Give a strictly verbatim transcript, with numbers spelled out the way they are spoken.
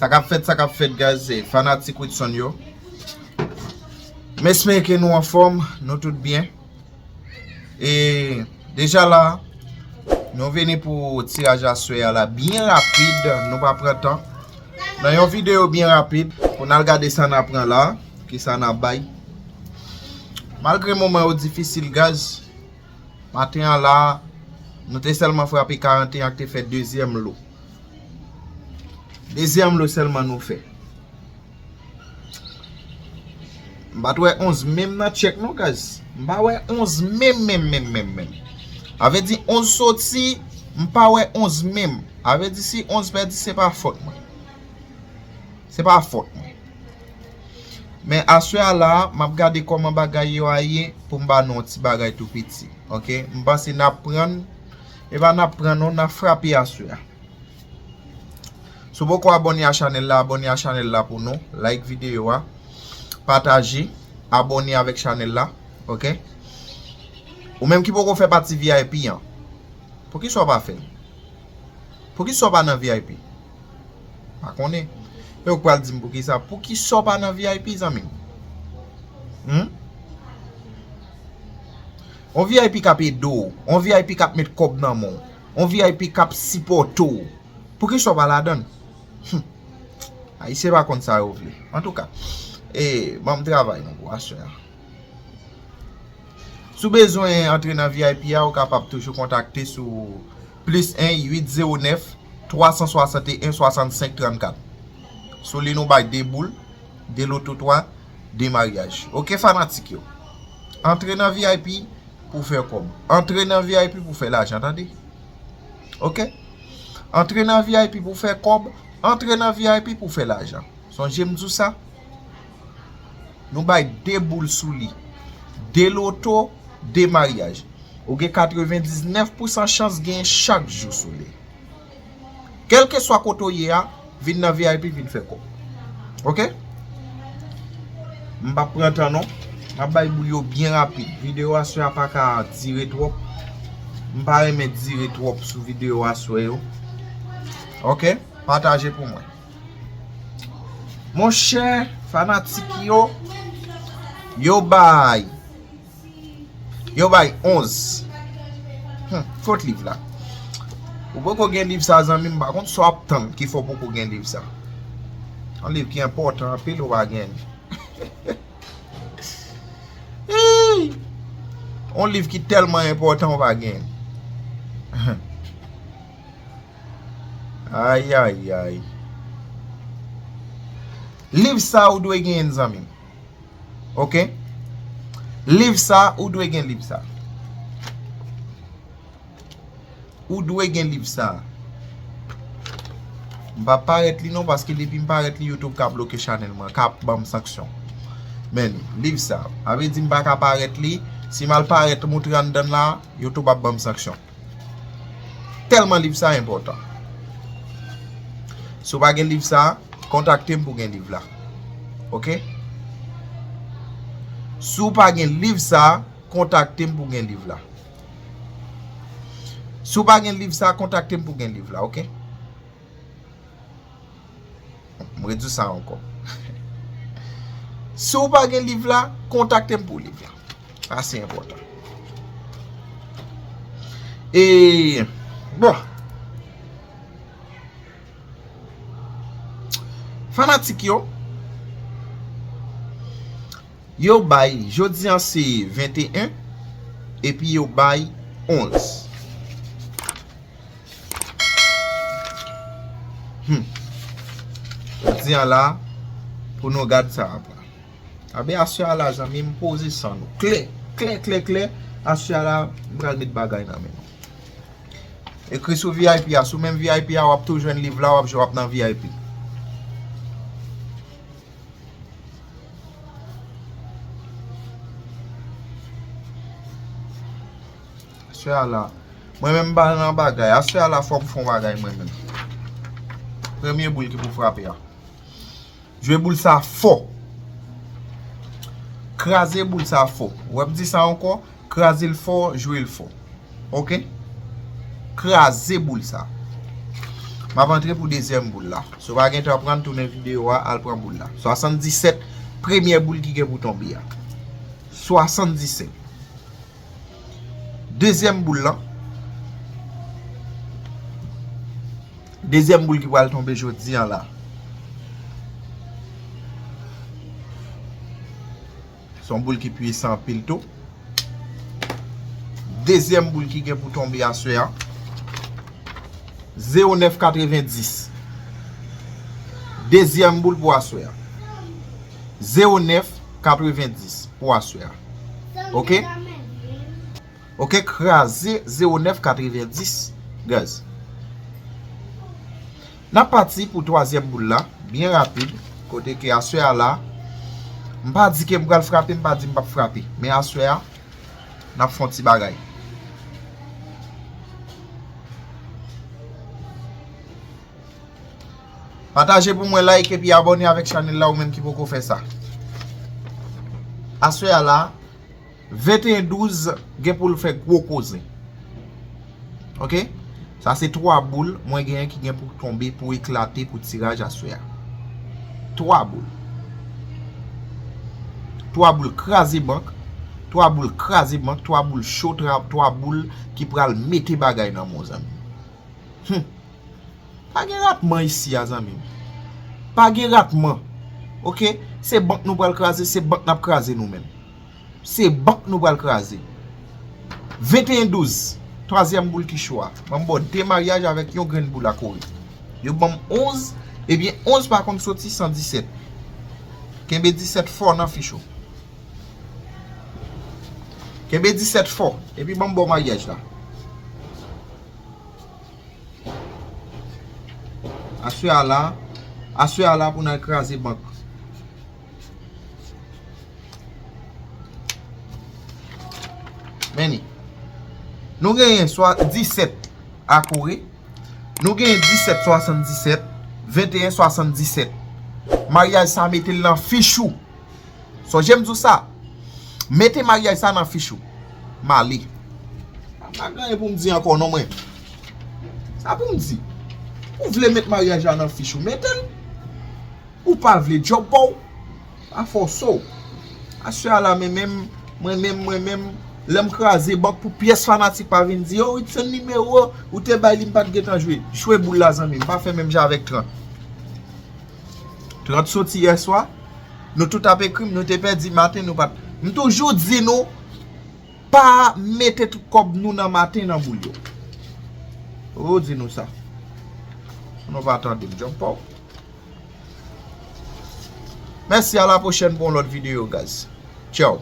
Sa k ap fèt, sa k ap fèt, guys, e fanatik Widson yo. M espere ke nou anfòm, nou tout byen. E deja la, nou vini pou tiraj aswè a la byen rapid, nou pa pran tan. Nan yon videyo byen rapid, pou n al gade sa n ap pran la, ki sa n ap bay. Malgre moman yo difisil, guys, maten an la, nou te sèlman frape karannteyen k te fè dezyèm lo. Dezyèm lo sèlman nou fè. M pa t wè onz menm nan tchèk non, guys. M pa wè onz menm, menm, menm, menm, menm. A vle di onz soti, m pa wè onz menm. A vle di si onz pèdi, se pa fòt mwen. Se pa fòt mwen. Men aswè a la, m ap gade kòman bagay yo a ye pou m ba nou yon ti bagay tou piti. Oke? M panse n ap pran, e pa n ap pran non, n ap frape aswè a. Si w poko abòne a chanèl la, abòne a chanèl la pou nou. Like videyo a. Pataje. Abòne avèk chanèl la. Oke? Ou menm ki poko fè pati V I P an, poukisa w pa fè l? Poukisa w pa nan V I P? Pa konnen. E ou k pral di m poukisa. Poukisa w pa nan V I P, zanmi m? Hmm? On V I P k ap ede w. On V I P k ap met kòb nan men w. On V I P k ap sipòte w. Poukisa w pa ladan l? Hmm. Ayisyen pa konn sa yo vle. Antouka, e, ban m travay nou pou aswè a. Si w bezwen antre nan V I P a, ou kapab toujou kontakte sou plis en uit zewo nèf twa san swasanteyen swasannsenk trannkat. Sou li nou bay de boul, de loto twa, de maryaj. Oke, fanatik yo. Antre nan V I P pou fè kòb. Antre nan V I P pou fè lajan, tande. Oke? Antre nan V I P pou fè kòb. Antre nan V I P pou fè lajan. Sonje m di w sa. Nou bay de boul sou li. De loto, de maryaj. Ou gen katrevendiznèf pousan chans genyen chak jou sou li. Kèlkeswa kote w ye a, vin nan V I P, vin fè kòb. Oke? M p ap pran tan non. M ap bay boul yo byen rapid. Videyo aswè a pa ka dire twòp. M pa renmen dire twòp sou videyo aswè yo. Oke? Pataje pou mwen. Monchè, fanatik yo, yo bay. Yo bay onz. Hmm, kot liv la? Ou poko gen liv sa, zanmi m, pa konn sa w ap tann ki fè w poko gen liv sa. Yon liv ki enpòtan anpil, ou pa gen li. Hey! Yon liv ki tèlman enpòtan, ou pa gen li. Ayayay. Liv sa ou dwe genyen, zanmi m. Oke? Liv sa, ou dwe gen liv sa. Ou dwe gen liv sa. M pa parèt li non, paske depi m parèt li, YouTube ka bloke chanèl mwen, ka ban m sanksyon. Men li, liv sa. A vle di m pa ka parèt li. Si m al parèt moutre anndan la, YouTube ap ban m sanksyon. Tèlman liv sa enpòtan. Si w pa gen liv sa, kontakte m pou gen liv la. Oke? Si w pa gen liv sa, kontakte m pou gen liv la. Si w pa gen liv sa, kontakte m pou gen liv la, oke? M redi w sa ankò. Si w pa gen liv la, kontakte m pou liv la. Sa se enpòtan. E, bon. Fanatik yo, yo bay, jodi a se venteyen, epi yo bay onz. Hmm. Jodi a la, pou nou gad sa apa. Abe aswè a la, zanmi m, poze san nou. Klè, klè, klè, klè. Aswè a la, m pral met bagay nan men nou. Ekri sou V I P a, sou menm V I P a, w ap tou jwenn liv la, w ap jwe, w ap nan V I P. Aswè a la. Mwen menm m pa nan bagay. Aswè a la fò m fè yon bagay mwen menm. Premye boul ki pou frape a. Jwe boul sa fò. Kraze boul sa fò. Ou wè m di sa ankò, kraze l fò, jwe l fò. Oke? Kraze boul sa. M ap antre pou dezyèm boul la. Si w pa gen tan pran, tounen videyo a, al pran boul la. Swasanndisèt, premyè boul ki gen pou tonbe a. Swasanndisèt. Dezyèm boul lan. Dezyèm boul ki pral tonbe jodi a la. Se yon boul ki pwisan anpil tou. Dezyèm boul ki gen pou tonbe aswè a. Zewo nèf katrevenndis. Dezyèm boul pou aswè a. Zewo nèf katrevenndis pou aswè a. Oke? Oke, kraze zewo nèf katrevenndis, guys. N ap pati pou twazyèm boul la, byen rapid, kote ke aswè a la, m pa di ke m pral frape, m pa di m p ap frape, men aswè a, n ap fè yon ti bagay. Pataje pou mwen, like epi abòne avèk chanèl la, ou menm ki poko fè sa. Aswè a la, venteyen douz gen pou l fè gwo koze. Oke? Sa se twa boul mwen genyen ki gen pou tonbe, pou eklate, pou tiraj aswè a. Twa boul. Twa boul kraze bank. Twa boul kraze bank. Twa boul cho. Twa, twa boul ki pral mete bagay nan men w, zanmi. Hmm. Pa gen ratman isi a, zanmi m. Pa gen ratman. Oke? Se bank nou pral kraze, se bank n ap kraze nou menm. Se bank nou pral kraze. Venteyen douz, twazyèm boul ki cho a. Ban m ba w de maryaj avèk yon grenn boul a kore. Yo ban m onz, ebyen onz pa konn soti san disèt. Kenbe disèt fò nan fich ou. Kenbe disèt fò, epi ban m ba w maryaj la. Aswè a la, aswè a la pou n al kraze bank. Men ni. Nou genyen swa disèt akore. Nou genyen disèt swasanndisèt, venteyen swasanndisèt. Maryaj sa mete l nan fich ou. Sonje m di w sa. Mete maryaj sa nan fich ou. M ale. Pa gen anyen pou m di ankò non mwen. Sa pou m di? Ou vle met maryaj la nan fich ou, mete l. Ou pa vle, djòb pa w. Pa fòse w. Aswè a la, men menm, mwen menm, mwen menm, lè m kraze bank pou pyès fanatik pa vin di, "Yo, Ritson nimewo, ou te bay li, m pa t gentan jwe." Jwe boul la, zanmi m, pa fè menm jan avèk trant. Trant soti yèswa, nou tout ap ekri m, nou te pèdi maten, nou pa t. M toujou di nou, pa mete tout kòb nou nan maten nan boul yo. Toujou di nou sa. Nou pa tande m, djòb pa w. Mèsi, a la pwochèn pou yon lòt videyo, guys. Tchaw.